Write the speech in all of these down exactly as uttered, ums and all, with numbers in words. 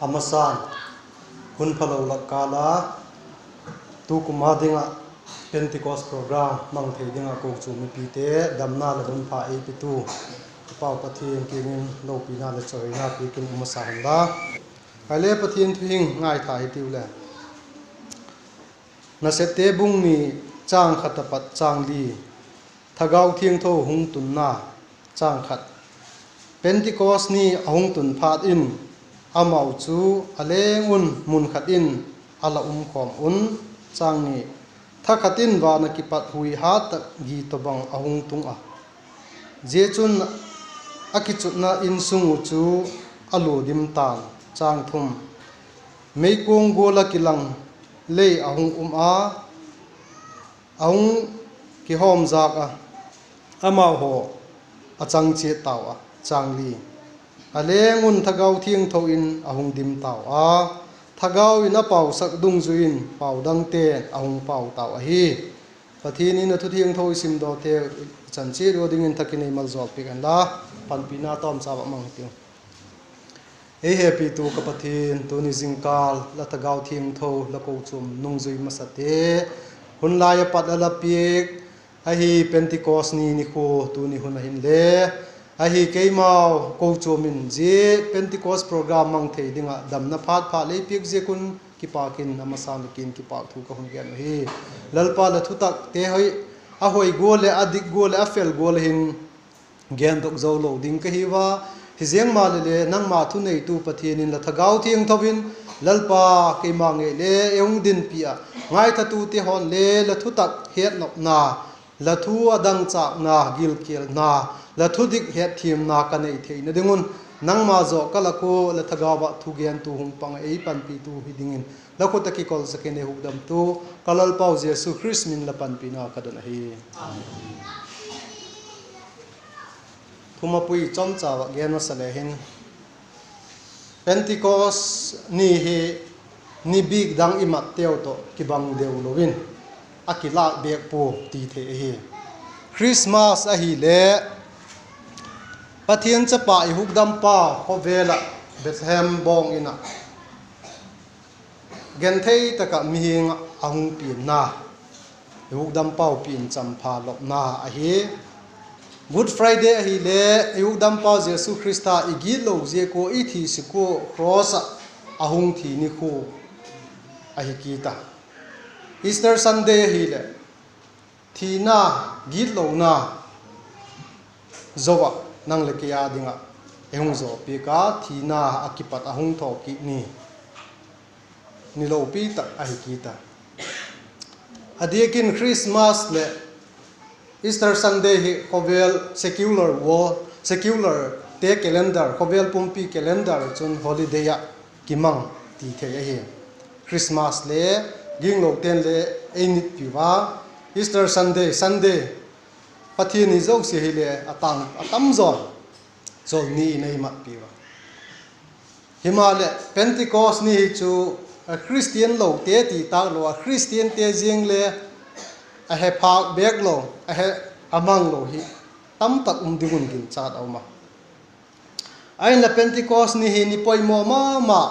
A masan, hun phalo lak kâl a, tukum a ding ah Pentecost program mang thei ding ah kochuam mipite damna leh hun pha ei pitu i Pau Pathian kiang in lopina leh chawihoina piak in um masa hen la. Ahile Pathian thu hing ngaitha hitiu le. Nasepte bung ni, châng khat a pat châng li. Thagau Thiangtho hung tunna. Châng khat. Pentecost ni a hung tun phat in, amau chu a leng un mun khat in a la um khawm un. Châng ni. Thakhat in van ah kipat hui hat tak gi tawhbang a hung tung a, zia chun a kichutna insung uh chu a lua dim ta'n. Châng thum. Meikuang gual ah kilang lei a hung um a, a hung kihawmzâk a, amau haw a chang chiat tau a. Châng li. A leng un Thagau Thiangtho in a hung dim tau a, Thagau in a pausak dungzui in pau dangte'n a hung pau tau ahi. Pathian in a thu thiangtho i simdawte i chan chiat ua dingin thak in ei maljawl piak hen la, panpina tawmcha vak mang hitiu. Ei hepitu ka Pathian, tuni zingkâl la Thagau Thiangtho la kochuam nungzui masate hun lai a pat la la piak ahi. Pentecost ni nikhua tuni hun a hinle ahi, keimau kochuam in zia Pentecost program mang thei ding ah damna phat pha lei piak ziak un kipâk in a masan leh kiang in kipâk thu ka hun gen uhi. Lalpa, la thutakte hoi, a hoi gual leh a dik gual leh a fel gual a hin gendok zo lo ding ka hiu a, hiziang maleh le nangma thuneitu Pathian in la Thagau Thiangtho in, Lalpa, keima ngei le ei hung dinpi ah, ngaithatute haw'n le la thutak hetnopna, la thu a dangchâkna, gilkialna, la thudik hetthiamna ka nei theina ding un, nangma zaw ka lak ua la Thagau ah thugentu hung pang a, ei panpitu hi dingin la khut ah kikolsak in ei hukdamtu ka Lalpau Jesu Khrist min la panpina ka don ahi. Thumapui chawmcha vak gen masa le hin, Pentecost ni hi ni bik dang i matteu tawh kibang deu lo in a kilâk bêk pua ti thei ahi. Christmas ahile Pathian chapa i hukdampa khawvel ah Bethlehem bawng in ah genthei tak ah mihing ah a hung pianna, i hukdampau pian champha lopna ahi. Good Friday ahile i hukdampau Jesu Khrista i gitlo ziak ua, i thi sik ua cross ah a hung thi nikhua ahi kit a. Easter Sunday ahileh thina, gitlona zo ah nang leh kei â ding ah ei hung zawpiak a, thina a kipat a hung thaw kit ni, ni lopi tak ahi kit a. A diakin Christmas leh Easter Sunday hi khawvel secular world, seculalte calendar, khawvel pumpi calendar chun holiday ah kimang ti thei ahi. Christmas le ginglote'n le ei nitpi ua, Easter Sunday, Sunday, Pathian ni zosia hile a tam zaw, zolni in ei matpi ua. Himaleh Pentecost ni hi chu Christian lote ti tâk lo a, Christiante ziang le a he phâk bêk lo, a he, a mang lo hi tamtak um ding un ginchat a um a. Ahinla Pentecost ni hi ni poimaw ma ma,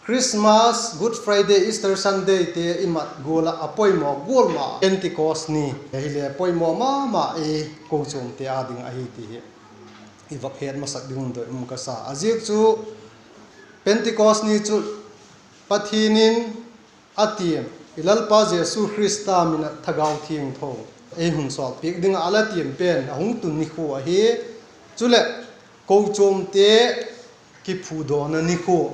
Christmas, Good Friday, Easter Sundayte i mat gual ah a poimaw gual ma Pentecost ni hile poimaw ma ma i kochuamte â ding ahi ti hi i vak het masak ding un doi um ka sa. A ziak chu Pentecost ni chu Pathian in a tiam, i Lalpa Jesu Khrista min ah Thagau Thiangtho ei hun sawlpiak ding ah a la tiam pen a hung tun nikhua ahi. Chuleh kochuamte kiphudawna nikhua,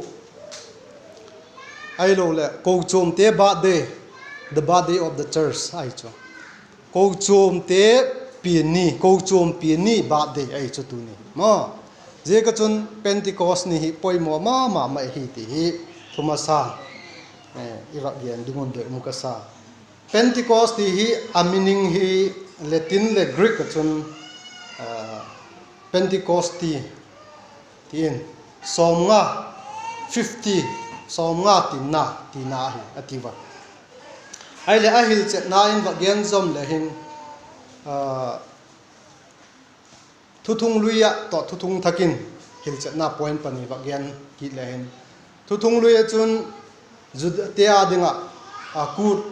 ahiloleh kochuamte birthday, the birthday of the church ahi chu. Kochuamte pian ni, kochuam pian ni birthday ahi chu tuni maw. Ziak ah chun Pentecost ni hi poimaw ma ma mai hi ti hi thumasa i vak gen ding un doi um ka sa. Pentecost ti hi a meaning hi Latin leh Greek ah chun Pentecost ti, ti in sawmnga, fifty, sawmnga tinna tina ahi a ti ua. Ahileh a hilchetna in vak gen zom le hin, thuthunglui ah tawh thuthung thak in hilchetna point pani vak gen kit le hin, Thuthunglui ah chun Judate â ding ah a kût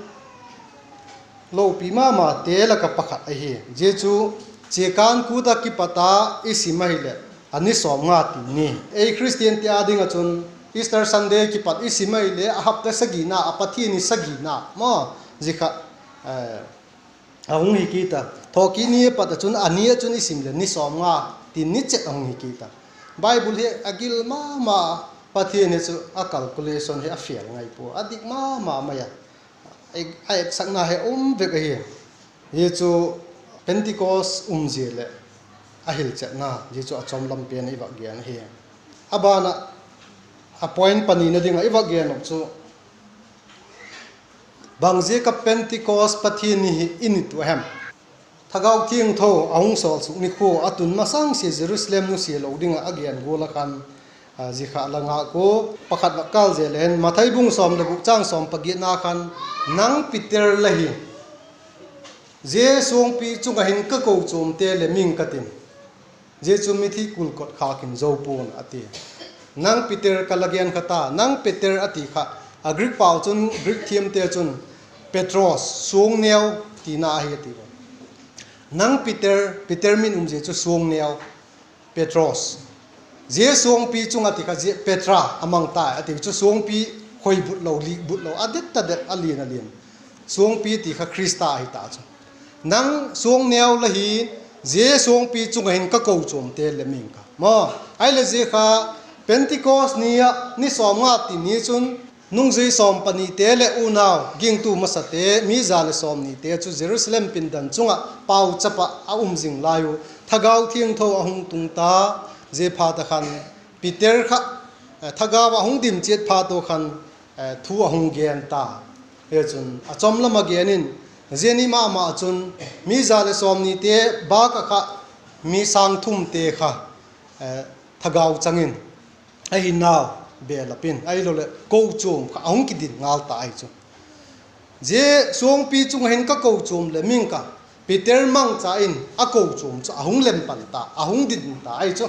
lopi ma mate lak ah pakhat ahi. Zia chu chiakân kût ah kipat a i sim ahileh, a ni sawmnga tin ni. Ei Khristiante â ding ah chun Easter Sunday kipat i sim ahileh, a hapta sagina, a Pathian ni sagina maw, zia kha a hung hi kit a. Thawkit ni a pat ah chun, a ni ah chun i sim leh ni sawmnga tin ni chet a hung hi kit a. Bible hi a gil ma ma, Pathian hi chu a calculation hi a fel ngai pua, a dik ma ma mai a, a etsakna hi um vek ahi. Hi chu Pentecost umzia leh a hilchetna, zia chu a chawm lam pen i vak gen ahi. A ban ah, a point panina ding ah i vak gen uh chu, bangziak ah Pentecost Pathian ni hi i nit uh a hem? Thagau Thiangtho a hung sawlsuk nikhua a tun masangsia Jerusalem nusia lo ding ah a gen gual ah khan, zia kha la ngak ua, pakhat vak kâl zel le hen, Mathai bung sawm leh guk chang sawm pagiatna khan, Nang Peter la hi, zia suangpi chung ah hin ka kochuamte lem ing ka tin, zia chu mithi kulkot khâk in zo pua'n, a ti. Nang Peter ka la gen kha ta, nang Peter a ti kha, a Greek pau chun, Greek thiamte chun Petros, suangneu tina ahi a ti a. Nang Peter, Peter min umzia chu suangneu, Petros. Zia suangpi chung a ti kha, zia Petra a mang ta a ti chu, suangpi khoibut lo, likbut lo, a det ta det, a lian a lian. Suangpi ti kha Khrista ahi ta chu. Nang suangneu la hi, zia suangpi chung ah hin ka kochuamte lem ing ka, maw. Ahileh zia kha Pentecost ni ah ni sawmnga tin ni chun, nungzui sawm panite leh unau gingtu masate mi za leh sawmnite chu Jerusalem pindan chung ah pauchap ah a um zing lai u, Thagau Thiangtho a hung tung ta. Ziaphat ah khan Peter kha, eh, Thagau a hung dim chiat phat u khan, eh, thu a hung gen ta. Hi chun a chawm lam a gen in, zia ni ma ma chun mi za leh sawmnite bâk ah kha mi sâng thumte kha, eh, Thagau chang in, ahinau, belap in, ahiloleh kochuam kha a hung kidin ngal ta ahi chu. Zia suangpi chung ah hin ka kochuam lem ing ka, Peter mangcha in a kochuam chu a hung lem pan ta, a hung din ta ahi chu.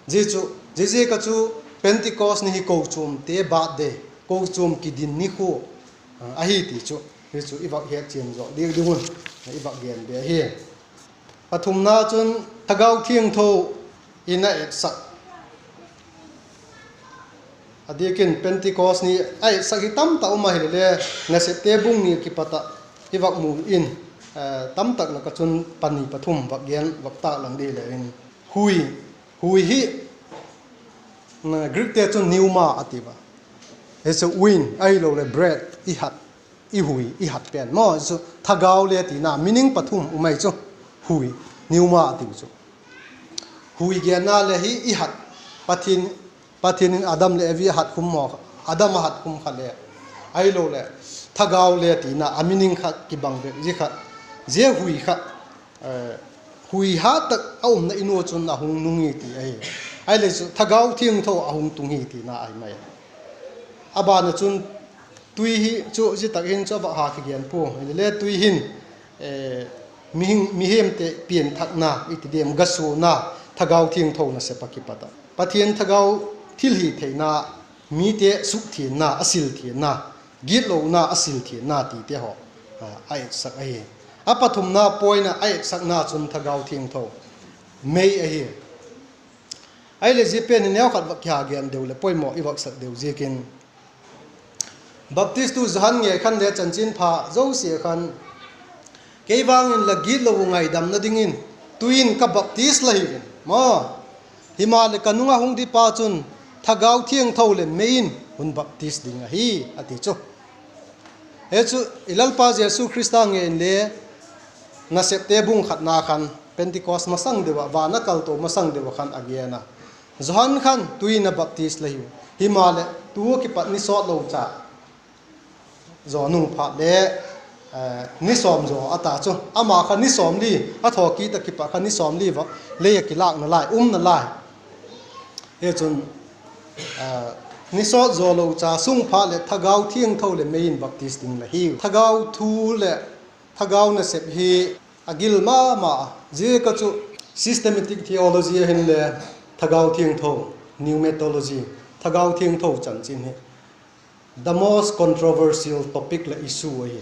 Zia chu, ziaziak ah chu Pentecost ni hi kochuamte birthday, kochuam kidin nikhua ahi ti chu, hi chu i vak hetchian zaw diak ding un i vak gen be ahi. Pathumna chun Thagau Thiangtho in a etsak, a diak in Pentecost ni a etsak hi tamtak um ahile le, Nasepte bung ni kipat ah i vak mu in, eh, tamtak lak ah chun pani pathum vak gen, vak tâk lang di le in, hui, hui hi Greekte chun pneuma a ti a. Hi chu wind ahiloleh breath, i hat, i hui, i hat pen maw, chu thagau le tina, meaning pathum um ahi chu. Hui, pneuma a ti chu. Hui genna le hi i hat, Pathian, Pathian in Adam leh Evi a hat khum maw, Adam a hat khum kha le, ahiloleh thagau le tina a meaning kha kibang vek zia kha, zia hui kha, eh, hui hat tak a umna in ua chun a hung nung hi ti ahi. Ahile chu Thagau Thiangtho a hung tung hi tina ahi mai. A ban ah chun tui hi chu zia tak hin chu a vak ha kigen pua. Hile le tui hin, eh, mihing, mihemte pianthakna i ti diam, gasuana, Thagau Thiangtho nasep ah kipat ah Pathian thagau thilhitheina, mite sukthianna, a silthianna, gitlona, a silthianna tite haw, a, a etsak ahi. A pathumna point ah a etsakna chun Thagau Thiangtho, mei ahi. Ahile zia pen hi neukhat vak kiha gen deu leh poimaw i vak sak deu ziakin, Baptistu Johan ngei khan le chanchinpha zosia khan, kei vang in la gitlo uh ngaidamna dingin tui in ka baptis la hiu in maw, himaleh ka nung ah hung dipa chun Thagau Thiangtho leh mei in hun baptis ding ahi, a ti chu. Hi chu i Lalpa Jesu Khrista ngei in le Nasepte bung khatna khan, Pentecost masang deu ah, van a kalto masang deu ah khan a gen a, Johan khan tui in a baptis la hiu, himaleh tu ah kipat ni sawt lo cha zaw nung phat le, eh, ni sawm zaw a ta chu. Ama kha ni sawmli, a thawkit ah kipat kha ni sawmli vak lei ah kilâkna lai, umna lai. Hi chun, eh, ni sawt zaw lo cha sung phat leh Thagau Thiangtho leh mei in baptis ding la hiu. Thagau thu leh thagau nasep hi a gil ma ma a, ziak ah chu systematic theology a hinle Thagau Thiangtho, pneumatology, Thagau Thiangtho chanchin hi The most controversial topic leh issue ahi.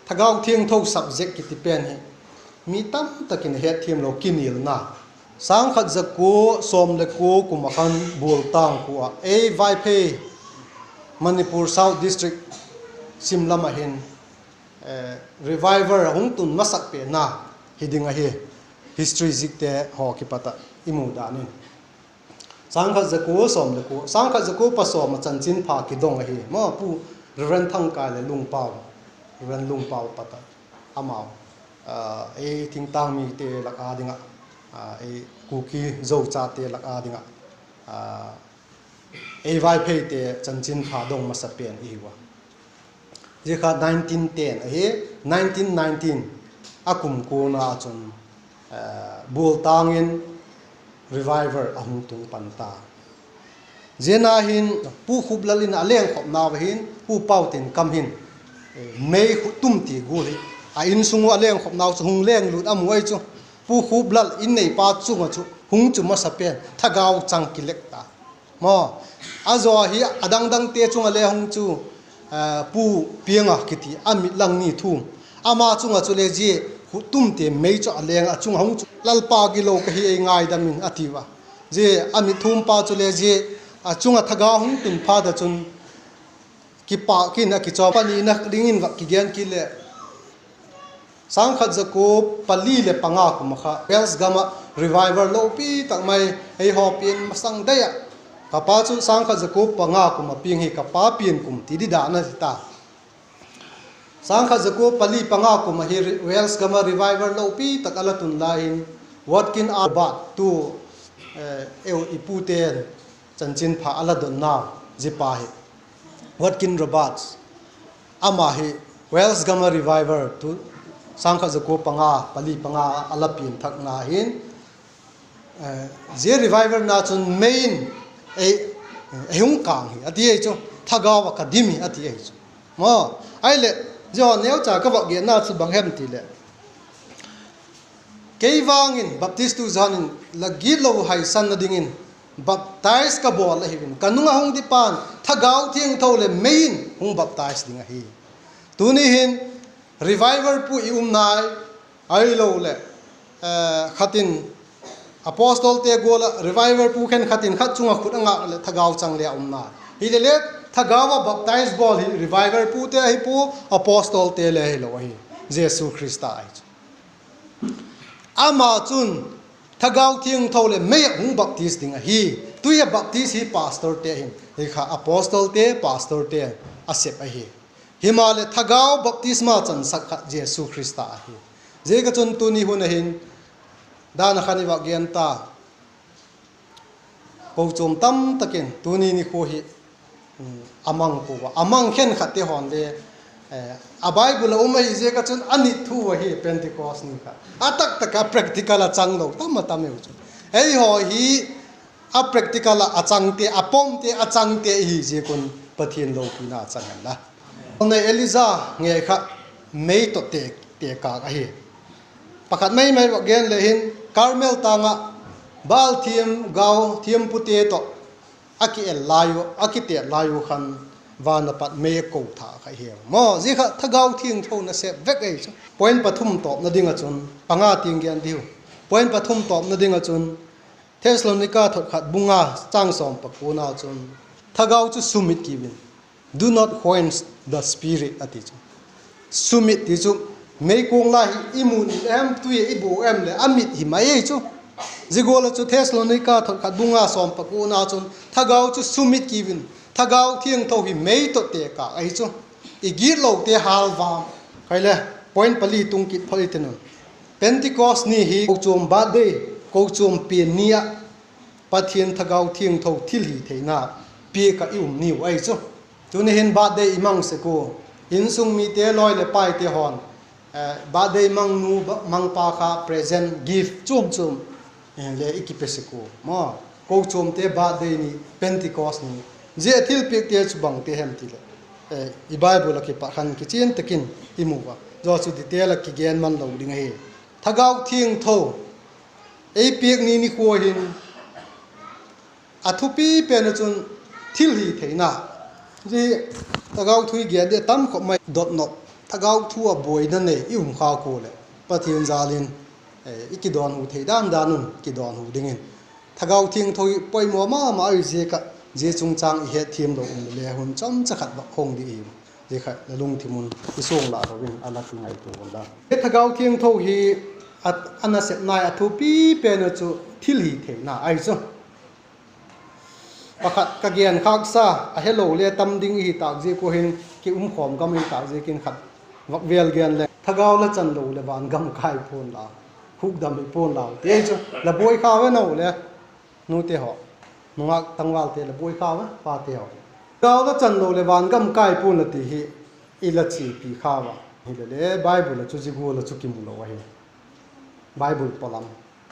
Thagau Thiangtho subject kiti pen hi mi tamtak in hetthiamlo kinilna. Sângkhat za kua sawm le kua kum ah khan Bualtang khua ah, ei Vaiphei, Manipur South District, sim lam ah hin revival a hung tun masak penna hi ding ahi. History zikte haw kipat ah i mu dan in, sângkhat za kua sawm le kua, sângkhat za kua pasawm ah chanchinpha kidong ahi maw, Pu Reverend Thangkai leh Lungpau, Reverend Lungpau pat ah, amau ei thingtâng mite lak â ding ah, ei Kuki Zo chate lak â ding ah, ei Vaipheite chanchinpha dong masa pen i hiu a. Zia kha nineteen ten ahi, nineteen nineteen a kum kuana ah chun Bualtang in revival a hung tung pan ta. Zia na hin Pu Khuplal in a lengkhopnau ah hin Pu Pau Tin Kam hin mei khut tum ti gual hi a insung ua a lengkhopnau chu hung lenglut a mu ahi chu. Pu Khuplal in neipa chung ah chu hung chu masa pen thagau chang kilek ta maw. A zaw hi a dang dangte chung ah le hung chu, Pu Pianga kiti a mit lang ni thum, ama chung ah chule zia khut tumte mei chu a leng a, chung ah hung chu, Lalpa, gilo ka hi, ei ngaidam in, a tiu a. Zia a mit thumpa chule zia a chung ah thagau hung tun phat ah chun kipâk in a kichawm. Panina dingin vak kigen kit leh, sângkhat za kua pali leh panga kum ah kha Wales gam ah revival lopi tak mai ei haw pian masang dai ah, ka pa chu sângkhat za kua panga kum ah piang hi, ka pa pian kum ti di dan ahi ta. Sângkhat za kua pali panga kum ahi, Wales gam ah revival lopi tak a la tun lai hin, Watkin Roberts, tu eu i pute'n chanchinpha a la donnau, zia pa hi, Watkin Roberts, ama hi Wales gam ah revival tu sângkhat za kua panga, pali panga a la pian thakna hin, zia revival na chun mei in ei hung kâng hi a ti ahi chu, thagau ah ka dim hi a ti ahi chu maw. Ahileh, zia haw neucha ka vak genna chu bang hem ti leh, kei vang in baptistu Johan in la gitlo haisanna dingin baptize ka bawl ahiu in, ka nung ah hung dipa'n thagau thiangtho leh mei in hung baptize ding ahi. Tuni hin revival pu i um nai, ahiloleh khat in, apostolte gual ah revival pu khenkhat in khat chung ah khut a ngâk leh thagau chang le a um nai. Hilele, thagau ah baptize bawl hi revival pute ahi pua, apostolte le hilo ahi, Jesu Khrista ahi chu. Ama chun thagau thiangtho leh mei ah hung baptize ding ahi. Tui a baptize hi pastorte hin, hi kha apostolte, pastorte a sep ahi. Himaleh thagau baptisma chansak kha Jesu Khrista ahi. Ziaka chun tuni hun ah hin, dan a khan i vak gen ta, kochuam tamtak in tuni nikhua hi a mang pua a, a mang khenkhatte haw'n le, a Bible ah um ahi ziak ah chun a nit thu ahi Pentecost ni kha. A taktak ah practical ah chang lo tam a tam eu chu. Eihaw hi a practical ah a changte, a pawmte, a changte i hi ziak un Pathian lopina chang hen la. Nei Elija ngei kha mei tawh te, tekâk ahi. Pakhat mai mai vak gen le hin, Karmel tâng ah Baal thiam gau thiampute tawh a kiel lai u, a kitet lai u khan van a pat mei a ko tha kha hi maw. Zia kha thagau thiangtho nasep vek ahi chu. Point pathum tawpna ding ah chun, panga tiang gen diu. Point pathum tawpna ding ah chun, Thessalonika thot khat bung nga châng sawm pakuana chun, thagau chu sumit kiu in, do not quench the Spirit a ti chu. Sumit ti chu, meikuang la hi i mu em, tui a i bu em leh a mit hi mai ei chu. Zia gual ah chu Thessalonika thot khat bung nga sawm pakuana chun thagau chu sumit kiu in, thagau thiangtho hi mei tawh tekâk ahi chu. I gitlote hâl vang. Khaile, point pali tung kit phot i tin un. Pentecost ni hi kochuam birthday, kochuam pian ni ah Pathian thagau thiangtho thilhitheina piak ah i um niu ahi chu. Tuni hin birthday i mang sek ua, insung mite, lawi leh paite haw'n birthday mangnu mangpa kha present, gift chuam chuam le i kipe sek ua maw. Kochuamte birthday ni, Pentecost ni, zia thilpiakte chu bangte hem ti leh, i Bible ah kipat khan kichian tak in i mu a, zia chu detail ah kigen man lo ding ahi. Thagau thiangtho ei piak ni nikhua hin a thupi pen ah chun thilhitheina Zia thagau thu i gen di a tam khop mai, dotnop, thagau thu ah buaina nei i um kha kua leh, Pathian jâl in i kidawnhu thei dan dan un kidawnhu dingin, Thagau Thiangtho hi poimaw ma ma ahi ziak ah, zia chungchâng i hetthiam lo um le le hun chomcha khat vak hung di i, zia kha la lungthim un i suang lah lo in a la kingaitua un la. Thagau Thiangtho hi a nasepna ah a thupi pen uh chu thil hi theina ahi chu. Pakhat ka gen khâksa, a helo le tam ding i hi tâk ziak ua hin, ki umkhawm gam i hi tâk ziakin khat vak vêl gen le, thagau la chan lo leh van gam kai pua'n la, hukdam hi pua'n lau ti ahi chu. La buai kha ve nau le, nute haw, nungak tangvalte la buai kha ve, pate haw. Thagau la chan lo leh van gam kai pua'n la ti hi i la chiapi kha a. Hile le Bible ah chu zia gual ah chu kimu lo ahi. Bible pawlam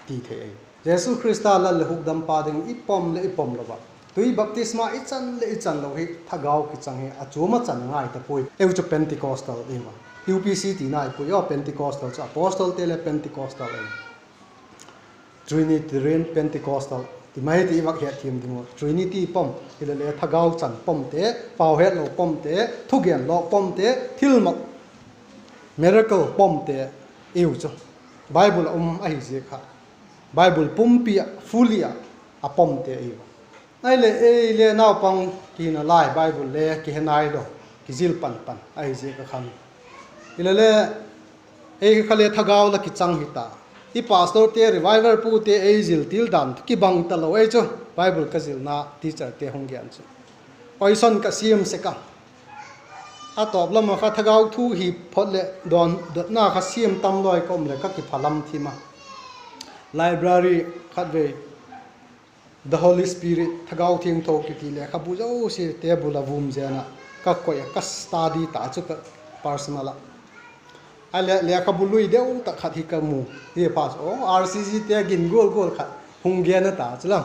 ti thei ahi. Jesu Khrista Lal leh Hukdampa ding i pom leh i pom lo ah, tui baptisma i chan leh i chan lo hi thagau kichang hi a chuam a chan a ngai ta puai. Eu chu Pentecostal i ma, U P C tina i pui a, Pentecostal chu apostolte le Pentecostal ahi. Trinitarian Pentecostal ti mai ti i vak hetthiam ding uh. Trinity pom, hile le thagau chan pomte, pau hetlo pomte, thugen lo pomte, thilmak, miracle pomte, i u chu. Bible ah um ahi ziak kha, Bible pumpi ah fully ah a pomte i u. Ahileh ei le naupang kina lai Bible le kihe nai lo, kizil pan pan ahi ziak a khan. Hile le ei kha le thagau la kichang hi ta. I pastorte, revival pute ei zil til dan kibang talo ei chu. Bible ka zilna teacherte hung gen chu, question ka siam sek a. A tawp lam ah kha thagau thu hi phot leh dawn dotna kha siam tam lawi ka um leh ka kiphalam thim a. Library khatvei, The Holy Spirit, Thagau Thiangtho kiti lekhabu zosia table ah vum zen ah ka koi ah ka study ta chu ka personal ah. Ahileh lekhabu lui deu tak khat hi ka mu. Hi pha chu, aw, R C G te gin gual gual khat hung gen a ta chu la.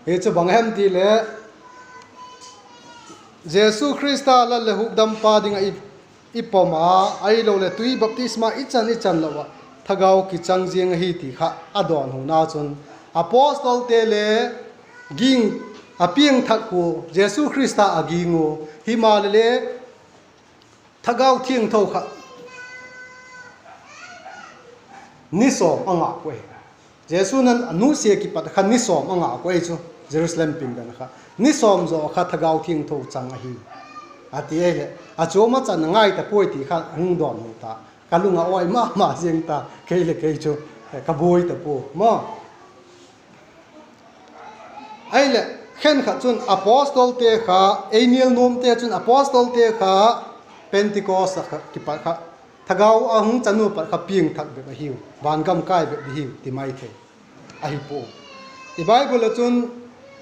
Hi chu bang hem ti le, Jesu Khrista Lal leh Hukdampa ding ah i pom a, ahiloleh tui baptisma i chan i chan lo ah thagau kichang ziang ahi ti kha a dawnhuna chun, apostolte le ging a piangthak ua, Jesu Khrista a ging ua, himaleh le Thagau Thiangtho kha ni sawm a ngak ua hi. Jesu'n a nusia kipat kha ni sawm a ngak ua hi chu, Jerusalem pindan kha ni sawm zaw kha Thagau Thiangtho chang ahi, a ti ahileh, a chuam a chan a ngai ta puai ti kha hung dawnhu ta. Ka lung a awi ma ma ziang ta, kei leh kei chu ka buai ta pua maw. Ahileh khenkhat chun apostolte kha, ei nial nuamte chun apostolte kha Pentecost a kha kipat kha thagau a hung chan u pat kha piangthak bep ahiu, van gam kai bep di hiu ti mai thei ahi pua. I Bible ah chun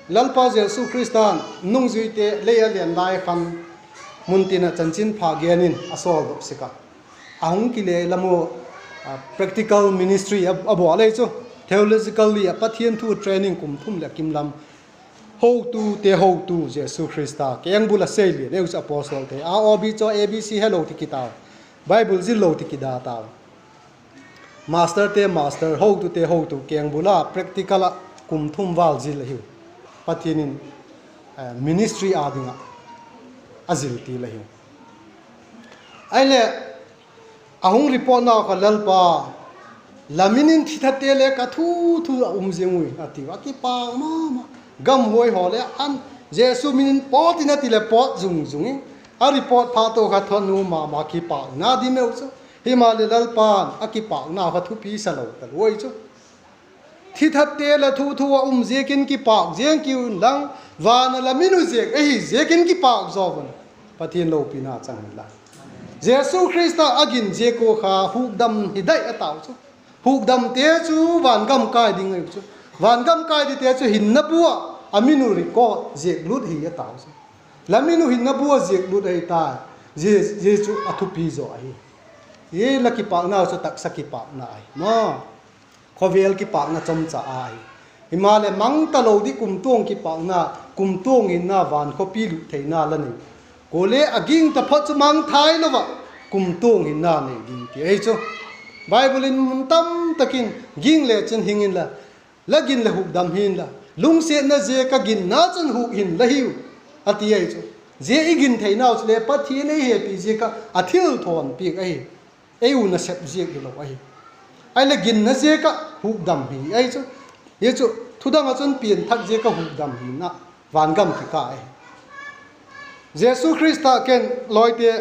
Lalpa Jesu Khrista'n nungzuite lei a len lai khan muntin ah chanchinpha gen in a sawldok sek a, a hung kile lam u, practical ministry a bawl ei chu, theologically a Pathian thu training kum thum leh a kim lam, hotute hotu Jesu Khrista kengbul a sei lian ei chu apostolte. A, O B chu A B C helo ti kit tau, Bible zil lo ti kit tau. Masterte master, hotute hotu kengbul a practical ah kum thum val zil ahiu. Pathian in ministry â ding ah a zil til ahiu. Ahileh a hung report nau kha, Lalpa, la min in thithate le ka thu thu a um ziang ui, a tiu a, kipâk ma ma. Gamhuai haw le an, Jesu min in pawt in a ti leh pawt zung zung in, a report phat u kha thonu ma ma, kipâkna dim eu chu. Himaleh Lalpa'n a kipâkna kha thupi sa lo ta lua i chu. Thithate le thu thu a um ziakin kipâk ziang ki unlang, van ah la min u ziak ahi ziakin kipâk zaw un. Pathian lopina chang hen la. Jesu Khrista a gin ziak ua kha hukdam hi dai a tau chu. Hukdamte chu van gam kai ding ahiu chu. Van gam kai dingte chu hinna bu ah a min u record ziak lut hi a tau chu. La min u hinna bu ah ziak lut ahi ta. Zia chu a thupi zaw ahi. Zia la kipâknau chu taksa kipâkna ahi maw. Khawvel kipâkna chomcha ahi. Himaleh mang talo di kumtuang kipâkna, kumtuang hinna, van khawpi lut theina la nei. Kuale a ging taphot chu mangthai lo ah kumtuang hinna nei ding ti ahi chu. Bible in mun tam tak in, ging le chun hing inla, la gin leh hukdam hi inla, lungsiatna zia ka ginna chun huk hin la hiu, a ti ahi chu. Zia i gin theinau chule Pathian ei hepi ziak ah a thilthawn piak ahi. Ei u nasep ziak hilo ahi. Ahileh ginna ziak ah hukdam hi ahi chu. Hi chu thudang ah chun pianthak ziak ah hukdam hina vangam kikâi ahi. Jesu Khrista ken lawite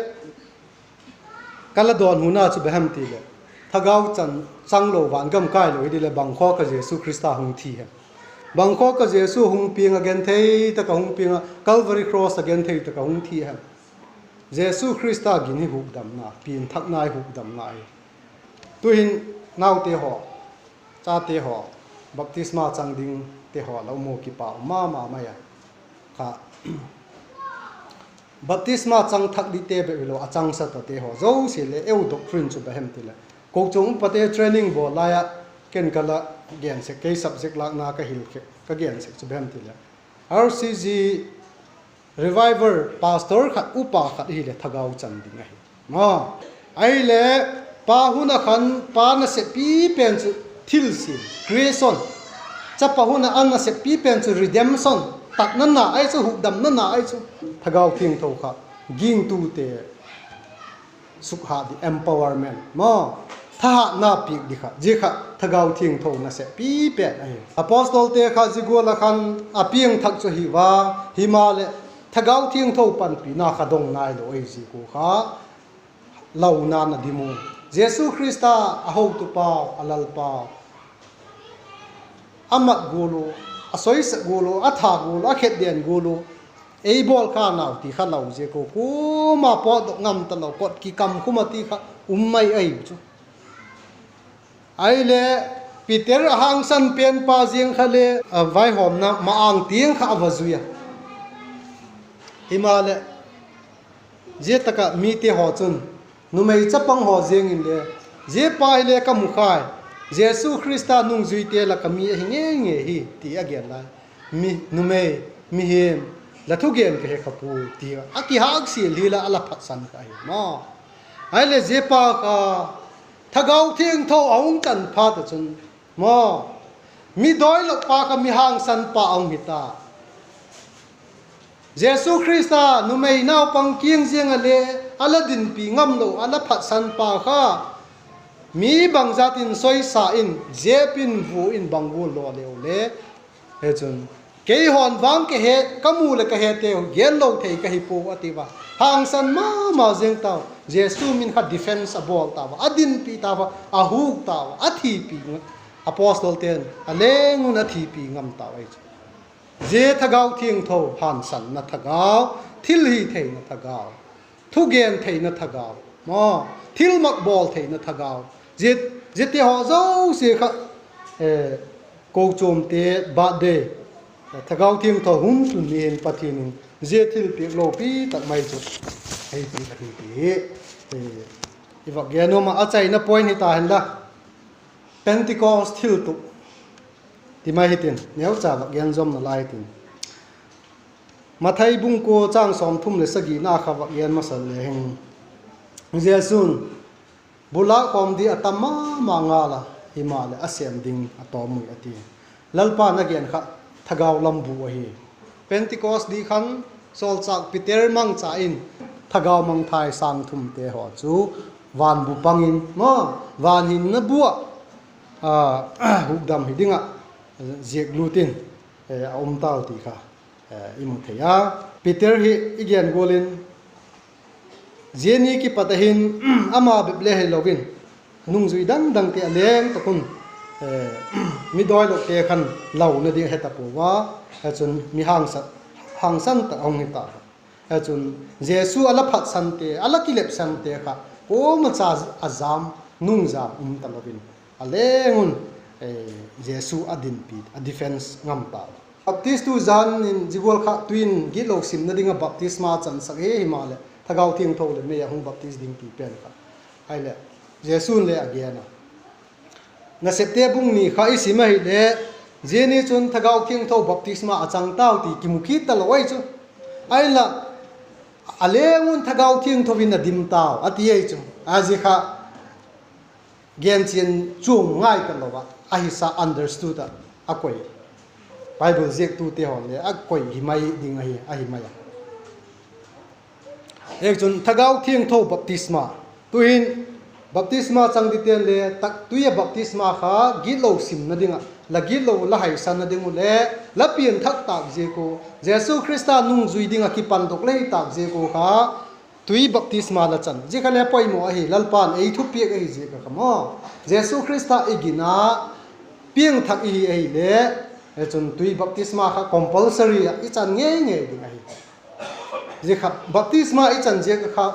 ka la dawnhuna chu bang hem ti leh, thagau chang lo vangam kâi lo hi ti leh bangkhawk ah Jesu Khrista hung thi hem? Bangkhawk ah Jesu hung piang ah genthei tak ah hung piang ah Calvary Cross ah genthei tak ah hung thi hem? Jesu Khrista gin hi hukdamna, pianthakna hi hukdamna hi. Tu'hin naute haw, chate haw, baptisma chang dingte haw la um u kipâk um ma ma mai a. Kha, baptisma chang thak dingte bep hilo a changsa tawte haw zosia le eu doctrine chu bang hem ti leh, kochuam upate training bawl lai ah ken ka la gen sek, kei subject lâkna ka hil khe, ka gen sek chu bang hem ti leh, RCG Revival pastor khat, upa khat ahileh thagau chan ding ahi. Ahileh, pa hun ah khan pa nasep pi pen chu thilsiam, creation. Chapa hun ah a nasep pi pen chu redemption, tatna na ahi chu, hukdamna na ahi chu. Thagau Thiangtho kha gingtute sukhat ding, empowerment maw, thahatna piak ding kha, zia kha Thagau Thiangtho nasep pi pen ahi. Apostolte kha zia gual ah khan a piangthak chu ahi ua, himaleh Thagau Thiangtho panpina kha dong nailo ahi ziak ua kha, launa na dim u. Jesu Khrista a hotupau, a Lalpau, a mat gual u, a soisak gual u, a that gual u, a khetden gual u, ei bawl kha nau ti kha lo ziak ua, kuama pawtdok ngam talo, kot kikam khum a ti kha um mai ahi chu. Ahileh, Peter a hangsan pen pa ziang kha le, a vaihawmna ma-âng tiang kha a va zui a. Himaleh, zia tak ah mite haw chun, numei chapang haw ziang inle, zia pa hile ka mu khai, Jesu Khrista nungzuite lak ah mi ahi ngei ngei hi, ti a gen lai. Mi, numei, mihing, la thugen ka he kha puai, ti a kihâksial hi la a la phatsan kha ahi maw. Ahileh zia pa kha Thagau Thiangtho a hung chan phat ah chun, maw, mi dawilok pa kha mi hangsan pa a hung hi ta. Jesu Khrista numei naupang kiang ziang ah le a la dinpi ngamlo, a la phatsan pa kha mi bangzat in soisa in, zep in, vua in, bang gual law leu le, he chun, keihaw'n vang ka he, ka mu leh ka heteu genlo thei ka hi pua a ti ua. Hangsan ma ma ziang tau, Jesu min kha defense a bawl tau a, a dinpi tau a, a huk tau a, a thipi, apostolte'n a leng un a thipi ngam tau ahi chu. Zia Thagau Thiangtho, hangsanna thagau, thilhitheina thagau, thugen theina thagau, maw, thilmak bawl theina thagau, zia, ziate haw zosia kha, kochuamte birthday, Thagau Thiangtho hun tun ni hin Pathian in zia thilpiak lopi tak mai chu ei piak ahi ti hi i vak gen nuam a, a chaina point hi ta hen la, Pentecost thiltup ti mai hitin, neucha vak gen zawm nalai hitin. Mathai bung kua châng sawmthum leh sagina kha vak gen masa le hin, Jesu'n, bu lâk khawm di a tam ma ma ngal a, himaleh a sêm ding a tawm ui a ti. Lalpa'n a gen kha thagau lam bu ahi. Pentecost ni khan sawlchâk Peter mangcha in thagau mangthai sâng thumte haw chu van bu pang in maw, van hinna bu ah hukdam hi ding ah ziaklût in a um tau ti kha i mu thei a. Peter hi i gen gual in, zia ni kipat ah hin ama bep le hilo in, nungzui dang dangte a leng tak un, mi dawilokte khan launa ding a he ta pua a, chun mi hangsan, hangsan tak a hung hi ta. Chun, Jesu a la phatsante, a la kilepsante kha kuama cha a jam, nungzam um talo in, a leng un Jesu a dinpi, a defense ngam tau. Baptistu Johan in zia gual kha tuin gitlo simna ding ah baptisma chansak hi, himaleh Thagau Thiangtho leh mei a hung baptis ding ti pen kha, ahileh, Jesu'n le a gen a. Nasepte bung ni kha i sim ahileh, zia ni chun Thagau Thiangtho baptisma a chang tau ti kimu kit talo ahi chu. Ahinla, a leng un Thagau Thiangtho in a dim tau a ti ahi chu. A zia kha genchian chuam ngai talo a, a hisa understood ah a koi, Bible ziaktute haw le a koi hi mai ding ahi, ahi mai a. Hichun Thagau Thiangtho baptisma. Tu'hin baptisma chang dingte le tak tui a baptisma kha gitlo simna ding ah, la gitlo la haisanna ding uh le, la pianthak tâk ziak uh, Jesu Khrista nungzui ding ah kipandok la hi tâk ziak uh kha, tui baptisma la chan. Zia kha le poimaw ahi, Lalpa'n ei thupiak ahi ziak a kha maw. Jesu Khrista i gin a piangthak i hi ahile, chun tui baptisma kha compulsory ah i chan ngei ngei ding ahi. Zia kha baptisma i chan ziak a kha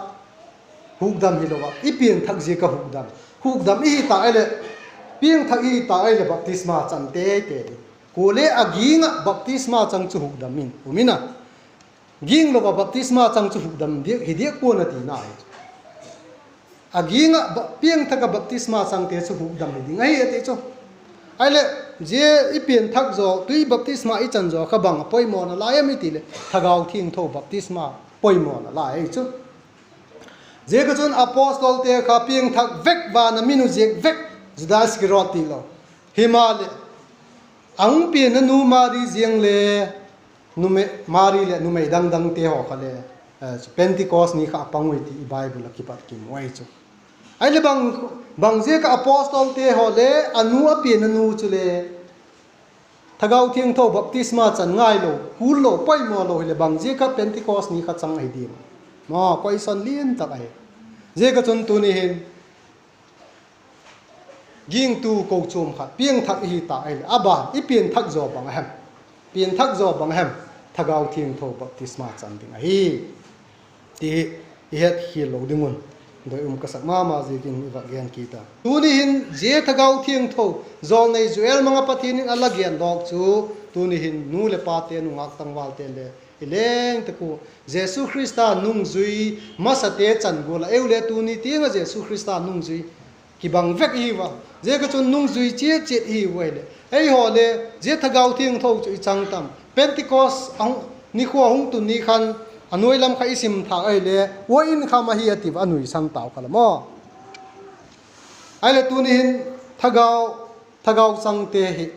hukdam hilo a, i piangthak ziak a hukdam. Hukdam i hi ta ahileh, piangthak i hi ta ahileh baptisma chan tei tei ding. Kuale a ging ah baptisma chang chu hukdam in um in a, ginglo ah baptisma chang chu hukdam diak hi diak pua'n a tina hi. A ging ah ba-, piangthak ah baptisma changte chu hukdam hi ding ahi a ti chu. Ahileh, zia i pianthak zaw, tui baptisma i chan zaw kha bang a poimawna lai em i ti leh, Thagau Thiangtho baptisma poimawna lai ahi chu. Ziak a chun apostolte kha piangthak vek, van a mi nuziak vek, Juda Iskariot tilo. Himaleh, a hung pianna nu Mari ziang le, numei, Mari leh numei dang dangte haw kha le, eh, Pentecost ni kha a pang ui ti i Bible ah kipat kimu ahi chu. Ahileh bang, bang ziak ah apostolte haw le a nu a pianna nu chule Thagau Thiangtho baptisma chan ngailo, kul lo, poimaw lo hileh bang ziak ah Pentecost ni kha chang ahi diam? Maw, question lian tak ahi. Ziak a chun tuni hin gingtu kochuam khat piangthak i hi ta ahileh, a ban i pianthak zaw bang a hem? Pianthak zaw bang a hem? Thagau Thiangtho baptisma chan ding ahi ti hi i hetkhial lo ding un doi um ka sak ma ma ziakin i vak gen kit a. Tuni hin zia Thagau Thiangtho, jawlnei Joel mang ah Pathian in a la gen dawk chu, tuni hin nu leh pate, nungak tangvalte le i leng tak ua Jesu Khrista nungzui masate chan gual ah, eu le tuni tiang ah Jesu Khrista nungzui kibang vek i hiu a. Ziak a chun nungzui chiat chiat i hiu ahileh, eihaw le zia Thagau Thiangtho chu i chang tam? Pentecost a hung, nikhua hung tun ni khan a nuai lam kha i sim thâk ahile, ua in kham ahi a ti a, a nuisan tau kha la maw. Ahileh tuni hin thagau, thagau changte hi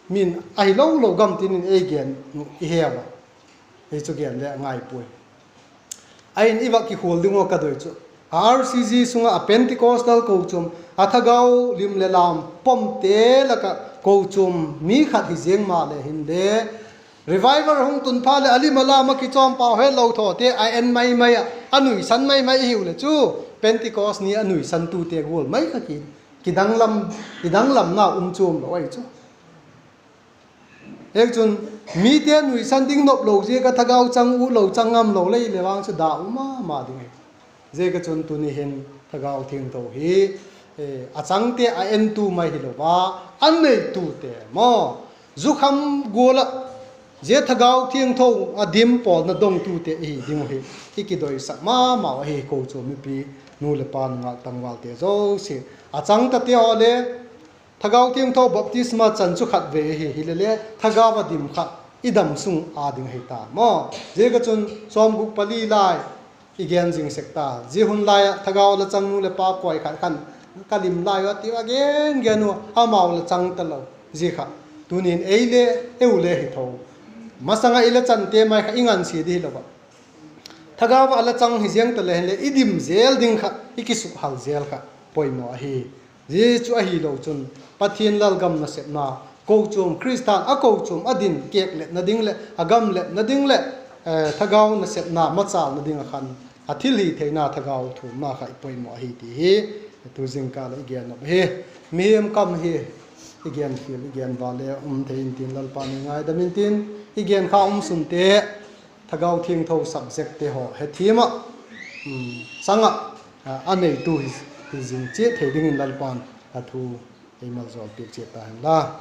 min ahi lo lo gam tin in ei gen i heu a, ei chu gen le a ngai puai. Ahin i vak kikhual ding ua ka doi chu, a R C G sung ah a Pentecostal kochuam, a thagau lim leh lam pomte lak ah kochuam mi khat hi ziang maleh hinle, revival hung tun phat leh a lim a lam ah kichawm pau hetlo thawte a en mai mai ah, a nuisan mai mai i hiu leh chu, Pentecost ni a nuisantute gual mai kha ki, kidanglam, kidanglamna um chuam lo ahi chu. Hichun, mite nuisan ding nop lo ziak ah thagau chang ut lo, chang ngam lo lei le vang chu da um ma ma ding ahi. Ziak a chun tuni hin thagau thiangtho hi, eh, a changte a entu mai hilo a, a neitute maw, zukham gual ah zia thagau thiangtho a dim pawlna dongtute i hi ding uh hi i kidoisak ma mau ahi. Kochuam mipi, nu leh pa, nungak tangvalte zosia, a chang tate haw le thagau thiangtho baptisma chan chu khatvei ahi, hilele thagau a dim kha i dam sung a ding ahi ta maw. Ziak a chun sawmguk pali lai i gen zing sek ta. Zia hun lai ah thagau la chang nu leh pa koi khat khan, ka lim lai ua ti a gen gen ua, amau la chang talo. Zia kha tuni in ei le, eu le hi tho, masang ah i la chante mai kha i ngansia di hilo a, thagau ah la chang hi ziang ta le hinle i dim zel ding kha, i kisukhal zel kha poimaw ahi. Zia chu ahilo chun Pathian lalgam nasepna, kochuam, Khristian a kochuam a din kêkletna ding leh a gamletna ding leh, eh, thagau nasepna machâlna ding ah khan a thilhitheina thagau thuamna kha i poimaw ahi ti hi tu zingkal ah i gen nop ahi. Mihing kam hi i gen khial, i gen val le um thei intin, Lalpa'n ei ngaidam intin, i gen kha um sunte thagau thiangtho subjectte haw hethiam ah, um, chang ah, a neitu hi, hi zing chiat thei dingin Lalpa'n a thu ei maljawl piak chiat ta hen la.